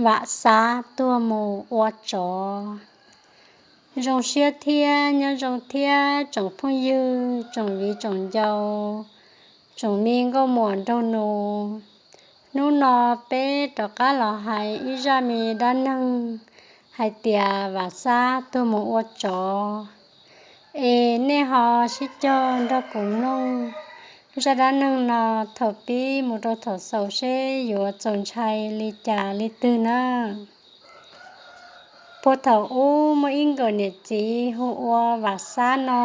Vam Xab tuag mus ua tsov. Zoo siab thiab nyob zoo thiab tsoom phooj ywg, tsoom viv tsoom ncaus, tsoom me nkauj muam nraug nus. Hnub no peb rov qab los hais ib zaj me dab neeg hais tias Vam Xab tuag mus ua tsov. Es nej ho sib cog nrog kuv mloog zaj dab neeg no thaum pib mus rau thaum xaus seb yuav txaus ntshai li cas li twg na. Puag thaum ub muaj ib nkawm niam txiv hu ua Vam Xab no.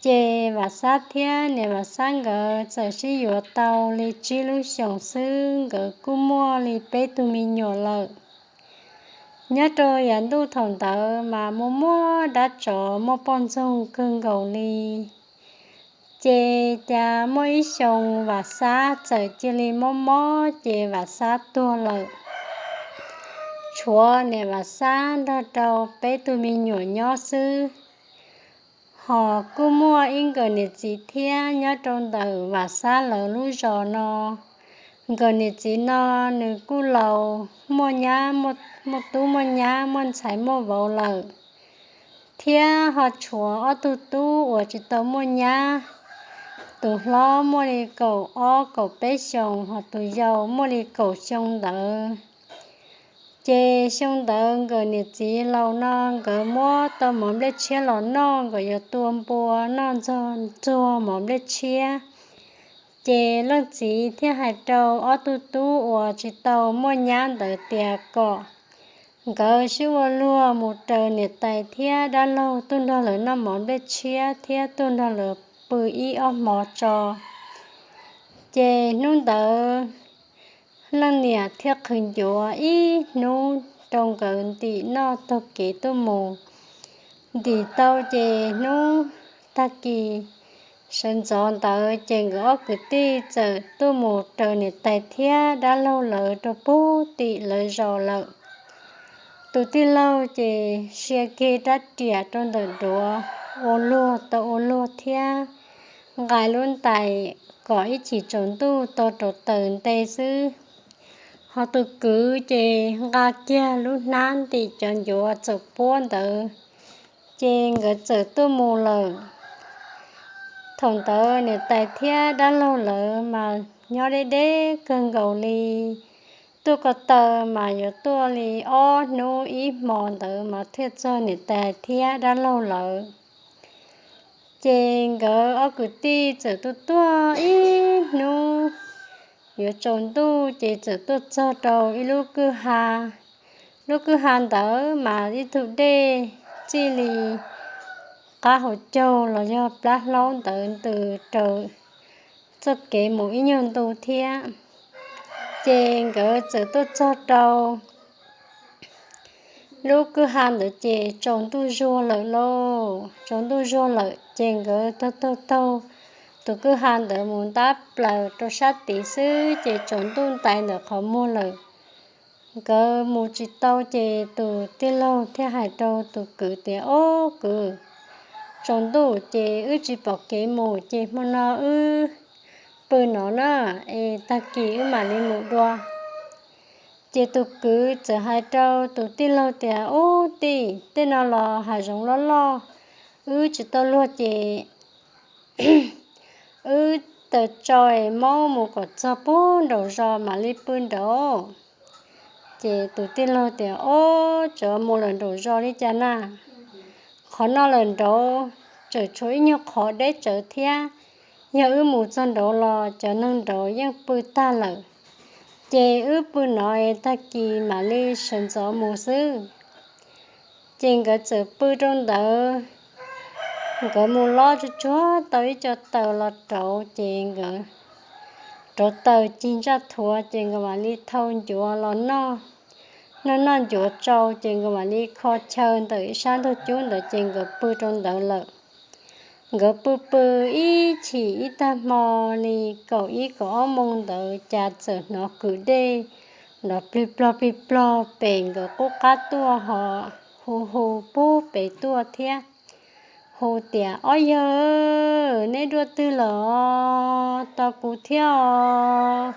Ces Vam Xab thiab niam Vam Xab nkawd txawm sib yuav tau li tsib lub xyoos xwb, nkawd kuj muaj li peb tug me nyuam lawm. Nyob rau yav ntuj thaum ntawd mas muaj muaj dab tsov muaj poj ntxoog kawg nkaus li. Ces cas muaj ib xyoo Vam Xab txawm cia li mob mob ces Vam Xab tuag lawm. Tshuav niam Vam Xab nrog rau peb tug me nyuam nyob xwb. Hos kuj muaj ib nkawm niam txiv thiab nyob rau ntawm Vam Xab lawv lub zos no. Nkawm niam txiv no nws kuj laus, muaj nyab, muaj tub muaj nyab, muaj ntxhais muaj vauv lawm. Thiab ho tshuav ob tug tub uas tsis tau muaj nyab. Tus hlob muaj li kaum ob kaum peb xyoos, hos tus yau muaj li kaum xyoo ntawd. Ces xyoo ntawd nkawm niam txiv laus no nkawd muab tau mov nplej tshiab los noj, nkawd yuav tua npua noj ntxog txuag mov nplej tshiab. Ces leej txiv thiaj hais rau ob tug tub uas tsis tau muaj nyab ntawd tias kom nkawd sib ua luag mus raws niam tais thiab dab laug tuaj nrog lawv noj mov nplej tshiab thiab tuaj nrog lawv pw ib ob hmo tso. Ces hnub ntawd leej niam thiaj qhwv ncuav ib hnub rau nkawd ntim noj taug kev tuaj mus. Ntim tau ces hnub tag kis sawv ntxov ntawd ces nkawd ob kwv tij txawm tuaj mus raws niam tais thiab dab laug lawv rau pug tim lawv zos lawm. Tus tij laug ces sia kiag rab riam rau ntawm duav, ua luag tau ua luag thiab nqa lub ntais kom ib chim tsaus ntuj tau rauv taws nte xwb. Hos tus kwv ces nqa kiag lub hnab ntim cov ncuav txawm puab ntawd, ces nkawd txawm tuaj mus lawm. Thaum ntawd niam tais thiab dab laug lawv mas nyob deb deb kawg nkaus li. Tuaj ko taw mas yuav tuaj li ob hnub ib hmo ntawd mas thiaj txog niam tais thiab dab laug lawv. Ces nkawd ob kwv tij txawm tuaj tuaj ib hnub yuav tsaus ntuj ces txawm tuaj txog rau ib lub kwj ha. Lub kwj ha ntawd mas ib tug dej txij li qab hauv caug los yog plab hlaub ntawd ntws raws txoj kev mus ib nyuag ntu thiab. Ces nkawd txawm tuaj txog rau lub kwj ha ntawd ces tsaus ntuj zuag lawm lauj. Tsaus ntuj zuag lawm ces nkawd taug taug taug tus kwj ha ntawd mus ntab plaws rau sab tid xwb ces tsaus ntuj ntais ntawm qhov muag lawm. Nkawd mus tsis tau ces tus tij laug thiaj hais rau tus kwv tias, Ob kwv, tsaus ntuj ces wb tsis pom kev mus ces hmo no wb pw no na, es tag kis wb mam li mus dua. Ces tus kwv txawm hais rau tus tij laug tias, Ub tij, tej no los hav zoov loj loj, wb tsis tau luag ces wb taws tso es maub mus kom txog pub nraum zos mam li pw nraud. Ces tus tij laug tias, Ob, tsuav mus lawm nraum zos li cas na? Qhov no lawm nraud tseem tshuav ib nyuag qhov deb tsawv thiab. Yog wb mus txog nraud los cov neeg nraud yeej pw tag lawm. Ces wb pw no es tag kis mam li sawv ntxov mus xwb. Ces nkawd txawm pw rau ntawd, nkawd mus lob tsuag tsuag tau ib co taws los rauv ces nkawd rauv taws cig ntsaj thuav ces nkawd mam li thau ncuav los noj. Noj noj ncuav tsau ces nkawd mam li kho chaw ntawm ib sab ntug cub ntawd ces nkawd pw rau ntawd lawm. Nkawd pw pw ib chim ib tag hmo li kaum ib kaum ob moo ntawd cas txawm hnov kwv dej nrov plig plog plig plog pem nkawd qub qab tuaj ho hu hu pub pem tuaj thiab, hu tias, Ob yawg, neb dua twg lawm? Tos kuv thiab os,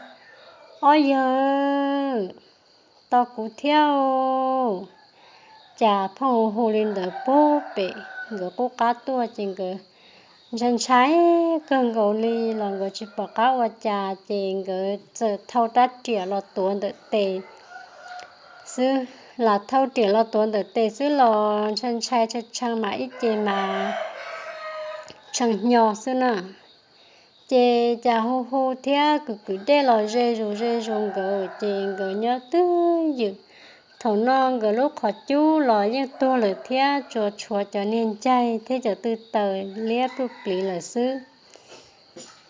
ob yawg. tos kuv thiab. Cas pheej hu hu li ntawd puag pem nkawd qub qab tuaj ces nkawd ntshai ntshai kawg nkaus li los nkawd tsis pom qab ua cas ces nkawd txawm thau rab riam los tuav ntawm tes xwb, lam thau riam los tuav ntawm tes xwb los ntshai ntshai tshee tshee mas ib ce mas tshee hnyo xwb na. Ces cas hu hu thiab kwv kwv dej los ze zus ze zus nkawd ces nkawd nyob twj ywm. Thaum no nkawd lub qhov cub los yeej tuag lawm thiab tsuas tshuav cov niag ncaig thiab cov tw taws liab pluj pliv lawm xwb.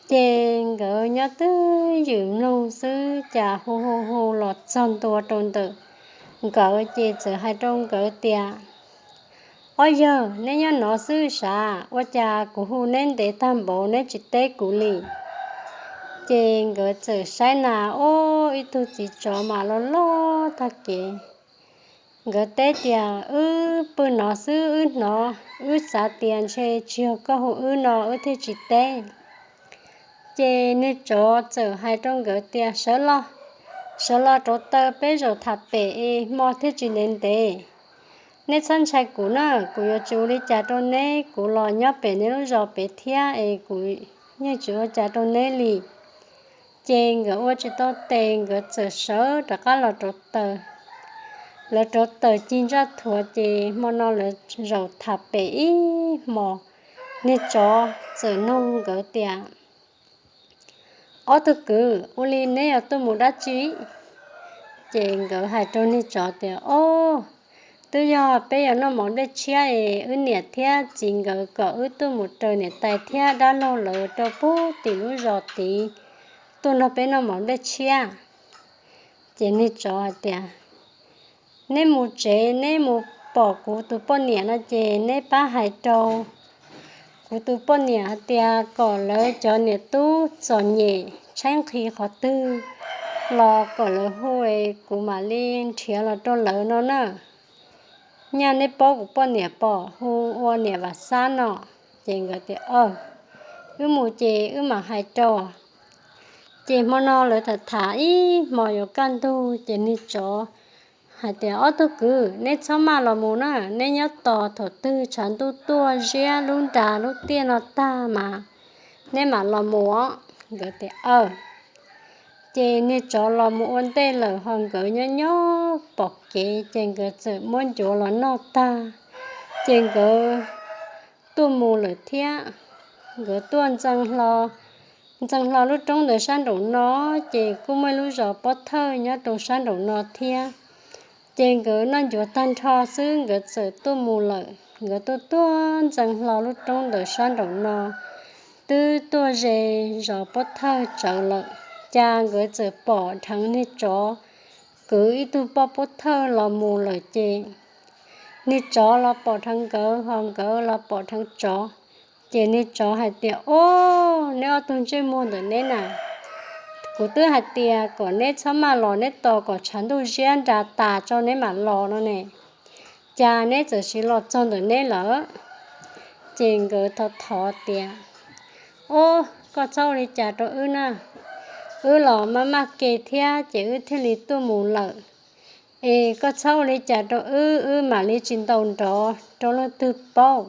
Ces nkawd nyob twj ywm mloog xwb cas hu hu hu los txog ntua rau ntawm nkawd ces txawm hais rau nkawd tias, Ob yawg, neb nyob no xwb sav, ua cas kuv hu neb ntev tag npaum neb tsis teb kuv li? Ces nkawd txawm saib na, ub, ib tug txiv tsov mas loj loj tag kev. Nkawd teb tias, Wb pw no xwb, wb hnov, wb xav tias ntshe tsis yog koj hu wb no wb thiaj tsis teb. Ces niag tsov txawm hais rau nkawd tias, Sawv los, sawv los rauv taws peb zaum tham pem es hmo thiaj tsis ntev ntev. Neb txhob ntshai kuv na, kuv yuav tsis ua li cas rau neb, kuv los nyob pem neb lub zos pem thiab es kuv yeej tsis ua cas rau neb li. Ces nkawd ua tsis tau tes nkawd txawm sawv rov qab los rauv taws. Lawv rauv taws cig ntsaj thuav ces hmo no lawv zaum tham pem ib hmos, niag tsov txawm nug nkawd tias, Ob tug kwv, ua li neb yuav tuaj mus dab tsi? Ces nkawd hais rau niag tsov tias, Ob, twb yog peb yuav noj mov dej tshiab es wb niam thiab txiv nkawd kom wb tuaj mus raws niam tais thiab dab laug lawv rau puag tim lub zos tid, tuaj nrog peb noj mov dej tshiab. Ces niag tsov hais tias, Neb mus tsev neb mus pom kuv tus poj niam no ces neb pab hais rau kuv tus poj niam hais tias kom lawv cov niam tub txom nyem tshaib nqhis qhov twg los kom lawv hu es kuv mam li nrhiav los rau lawv no na. Nyaj neb paub kuv poj niam pom hu ua niam Vam Xab no. Ces nkawd tias, Wb mus ces wb mam hais rau. Ces hmo no lawv tham tham ib hmos yuav kaj ntug ces niag tsov hais tias, Ob tug kwv, neb txhob maj los mus na, neb nyob tos thaum twg tshav ntuj tuaj ziab lub nra lub tiaj no tag mas neb mam los mus os. Nkawd tias, Aw. Ces niag tsov los mus ua ntej lawm ho nkawd nyob nyob pom kev ces nkawd txawm muab ncuav los noj tag. Ces nkawd tuaj mus lawm thiab. Nkawd tuaj ntxeev hlo, ntxeev hlo lub roob ntawd sab nraum no, ces kuj muaj ib lub zos pob thawj nyob rau sab nraum no thiab. Ces nkawd noj ncuav tag nrho xwb nkawd txawm tuaj mus lawm. Nkawd tuaj tuaj ntxeev hlo lub roob ntawd sab nraum no, twb tuaj ze zos pob thawj tsawv lawm, cas nkawd txawm pom dheev niag tsov kwv ib tug poj pob thawj los mus lawm ces niag tsov los pom dheev nkawd ho nkawd los pom dheev tsov. Ces niag tsov hais tias, Ob, neb ob tug ntsej muag ntawm neb na, kuv twb hais tias kom neb txhob maj los neb tos kom tshav ntuj ziab nra tas tso neb mam los no ne, cas neb txawm sis los txog ntawm neb lawm? Ces nkawd thov thov tias, Ob, koj txhob ua li cas rau wb na, wb los maj maj ke thiab ces wb thiaj li tuaj mus lawm. Es koj txhob ua li cas rau wb, wb mam li tsis ntaus nrov rau leej twg paub.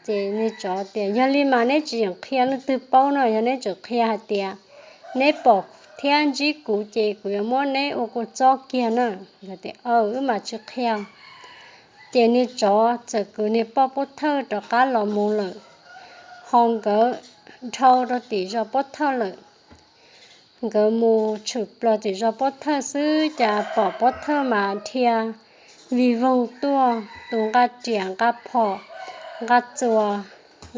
Ces niag tsov tias, Yog li mas neb tsis yeem qhia leej twg paub no, yog neb tseem qhia hais tias neb pom thiab ntsib kuv ces kuv yuav muab neb ua kua txob kiag na. Nkawd tias, Aw, wb mam tsis qhia. Ces niag tsov txawm kwv niag poj pob thawj rov qab los mus lawm, ho nkawd dhau rau tim zos pob thawj lawm. Nkawd mus tshwm plaws tim zos pob thawj xwb cas pom pob thawj mas dhia vig voog tuaj, tus nqa riam nqa phom nqa txuas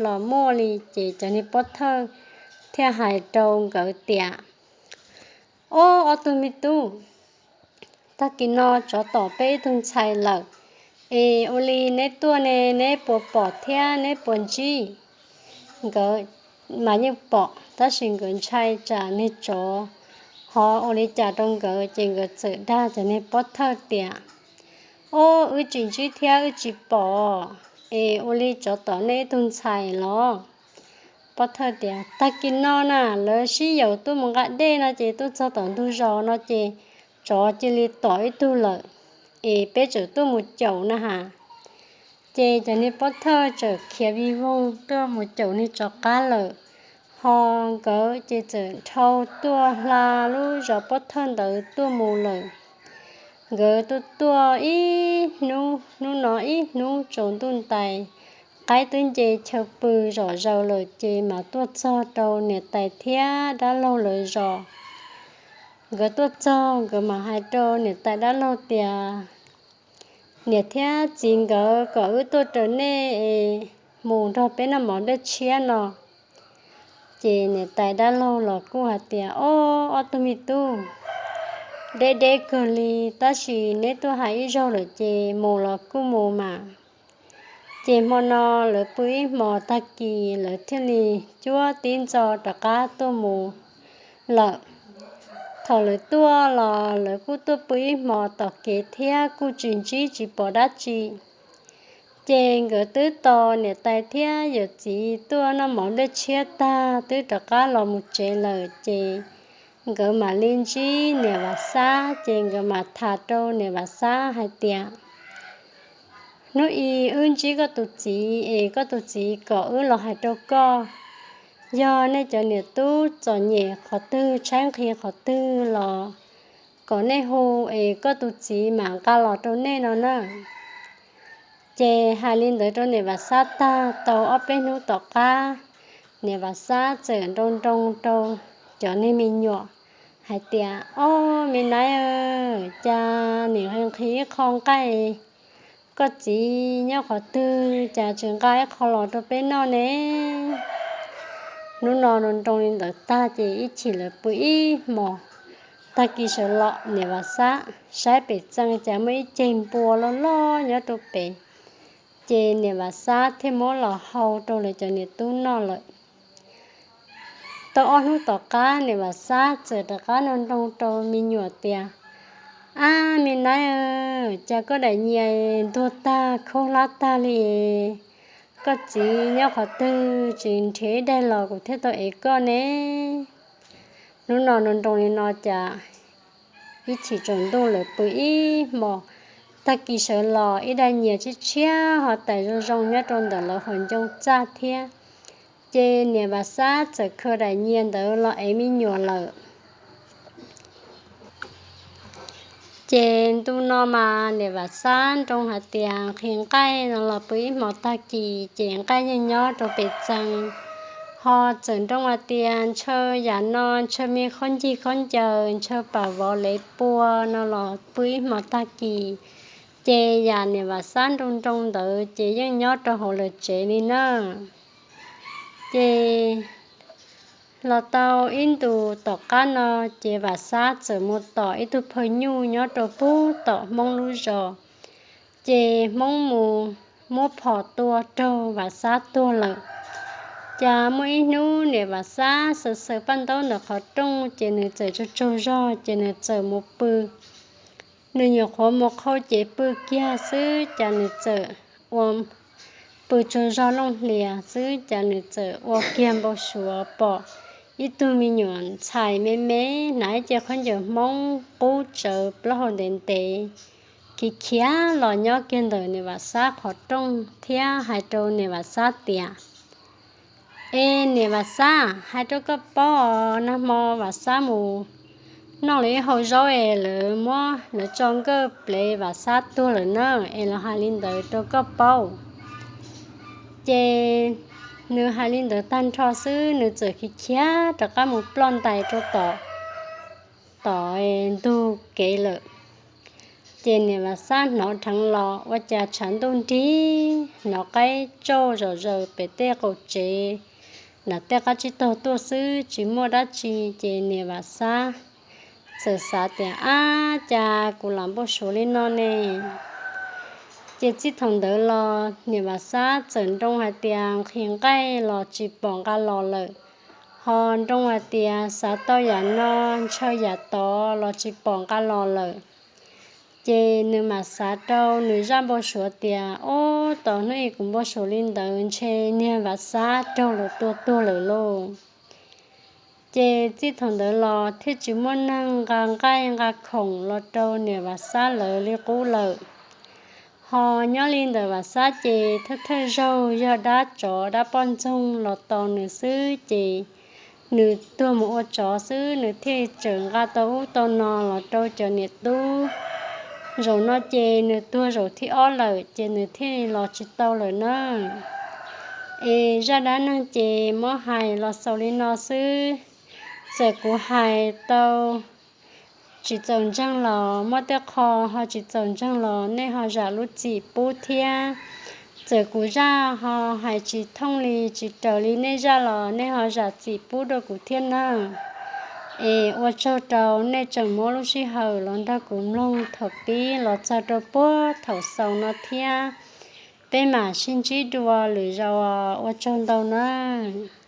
los muaj li. Ces cov niag pob thawj thiaj hais rau nkawd tias, Ob, ob tug me tub, tag kis no tsov tom peb ib tug ntxhais lawm, es ua li neb tuaj ne neb puas pom thiab neb puas ntsib? Nkawd mas yeej pom tab sis nkawd ntshai tsam niag tsov ho ua li cas rau nkawd ces nkawd txawm dag cov niag pob thawj tias, Ob, wb tsis ntsib thiab wb tsis pom, es ua li tsov tom nej ib tug ntxhais los? Pob thawj tias, Tag kis no na lawv sib yaum tuaj mus nqa dej no ces tuaj txog tom ntug zos no ces tsov cia li tom ib tug lawm, es peb tseem tuaj mus caum na has. Ces cov niag pov thawj txawm khiav vij voog tuaj mus caum niag tsov qab lawm, ho nkawd ces txawm dhau tuaj hla lub zos pov thawj ntawd tuaj mus lawm. Nkawd tuaj tuaj ib hnub, hnub no ib hnub tsaus ntuj ntais, qaib twb nce chaw pw zom zaws lawm ces mam tuaj txog rau niam tais thiab dab laug lawv zos. Nkawd tuaj txog nkawd mam hais rau niam tais dab laug tias, Niam thiab txiv nkawd kom wb tuaj raws nej es mus nrog peb noj mov nplej tshiab no. Ces niam tais dab laug los kuj hais tias, Ob, ob tug me tub, deb deb kawg li, tab sis neb tuaj hais ib zaug lawm ces mus los kuj mus mas. Ces hmo no lawv pw ib hmos tag kis lawv thiaj li cuab tib ntxo rov qab tuaj mus lawm. Thaum lawv tuaj los lawv kuj tuaj pw ib hmos tom kev thiab kuj tsis ntsib tsis pom dab tsi. Ces nkawd twb tos niam tais thiab yawm txiv tuaj noj mov nplej tshiab tag twb rov qab los mus tsev lawm ces nkawd mam li ntsib niam Vam Xab ces nkawd mam tham rau niam Vam Xab hais tias, Hnub i wb ntsib koj tus txiv es koj tus txiv kom wb los hais rau koj, yog nej cov niam tub txom nyem qhov twg tshaib nqhis qhov twg los kom nej hu es koj tus txiv mam nqa los rau nej no na. Ces hais li ntawd rau niam Vam Xab tag tau ob peb hnub tom qab, niam Vam Xab txawm nroo nroo rau cov niag me nyuam hais tias, Ob me nab, cas nim nqhis ib qho nqaij, koj txiv nyob qhov twg cas tsis nqa ib qho los rau peb noj ne? Hnub no nroo nroo li ntawd tag ces ib chim lawv pw ib hmos, tag kis sawv los niam Vam Xab saib pem txee cas muaj ib ceg npua loj loj nyob rau pem, ces niam Vam Xab thiaj muab los hau rau lawv cov niam tub noj lawm. Tau ob hnub tom qab niam Vam Xab txawm rov qab nroo nroo rau me nyuam tias, Ab me nab, cas koj daim nyias ntuag tag khaub hlab tag li, koj txiv nyob qhov twg tsis nrhiav ib daim los kuv thiaj tau ev koj ne? Hnub no nroo nroo li no cas ib chim tsaus ntuj lawv pw ib hmos, tag kis sawv los ib daim nyias tshiab tshiab ho tais zoo zoo nyob rau ntawm lawv hauv ncoo txaj thiab. Ces niam Vam Xab txawm khaws daim nyias ntawd los ev me nyuam lawm. Ces ntu no mas niam Vam Xab nroo hais tias nqhis nqaij no los pw ib hmos tag kis ces nqaij yeej nyob rau pem txee, ho txawm nroo hais tias ntshaw yam no ntshaw me khaub ncig khaub ncaws ntshaw pam vov lev pua no los pw ib hmos tag kis, ces yam niam Vam Xab nroo nroo ntawd ces yeej nyob rau hauv lawv tsev li na. Ces los tau ib ntus tom qab no, ces Vam Xab txawm mus tom ib tug phaw nyuj nyob rau pug tom Hmoob lub zos. Ces Hmoob mus muab phom tua raug Vam Xab tuag lawm. Cas muaj ib hnub niam Vam Xab xaws xaws paj ntaub ntawm qhov rooj ces nws txawm tsaug tsaug zog ces nws txawm mus pw. Nws nyuam qhuav mus qhau ces pw kiag xwb cas nws txawm ua, pw tsaug zog looj hlias xwb cas nws txawm ua kiag npau suav pom ib tug me nyuam ntxhais me me hnav ib ce khaub ncaws Hmoob qub tsawv plaub hau ntev ntev, khiav khiav los nyob kiag ntawm niam Vam Xab qhov rooj thiab hais rau niam Vam Xab tias, Es niam Vam Xab, hais rau koj paub, nag hmo Vam Xab mus noj lawv ib hau zaub es lawv muab lawv tso nkawj plev Vam Xab tuag lawm na, es los hais li ntawd rau koj paub. Ces nws hais li ntawd tag nrho xwb nws txawm khiav khiav rov qab mus ploj ntais rau tom, tom ntug kev lawm. Ces niam Vam Xab hnov dheev los ua cas tshav ntuj nrig, hnov qaib tsauj zom zaws pem tej qaum tsev, nram tej qab tsib taug tuaj xwb tsis muaj dab tsi. Ces niam Vam Xab txawm xav tias, Ab, cas kuv lam npau suav li no ne? Ces txij thaum ntawd los niam Vam Xab txawm nroo hais tias nqhis nqaij los tsis pom nqa los lawm, ho nroo hais tias xav tau yam no ntshaw yam tod los tsis pom nqa los lawm. Ces nws mam xav rau nws zaj npau suav tias, Ob, tos hnub i kuv npau suav li ntawd ntshe niag Vam Xab raug luag tua tuag lawm lauj. Ces txij thaum ntawd los thiaj tsis muaj neeg nqa nqaij nqa khoom los rau niam Vam Xab lawv li qub lawm. Ho nyob li ntawm Vam Xab ces thawj thawj zaug yog dab tsov dab poj ntxoog los tos nws xwb ces nws tuag mus ua tsov xwb nws thiaj tseem nqa tau ub tau no los rau cov niam tub. Zaum no ces nws tuag zaum thib ob lawm ces nws thiaj los tsis tau lawm na. Es zaj dab neeg ces muab hais los xaus li no xwb. Txawm kuv hais tau tsis txaus ntseeg los muaj tej qho ho tsis txaus ntseeg los nej ho zam lub txim pub thiab. Txawm kuv zaj ho hais tsis thooj li tsis raws li nej zaj los nej ho zam txim pub rau kuv thiab nawb. Es ua tsaug rau nej tseem muab lub sij hawm los nrog kuv mloog thaum pib los txog rau puag thaum xaus no thiab. Peb mam sib ntsib dua lwm zaus, ua tsaug ntau nawb.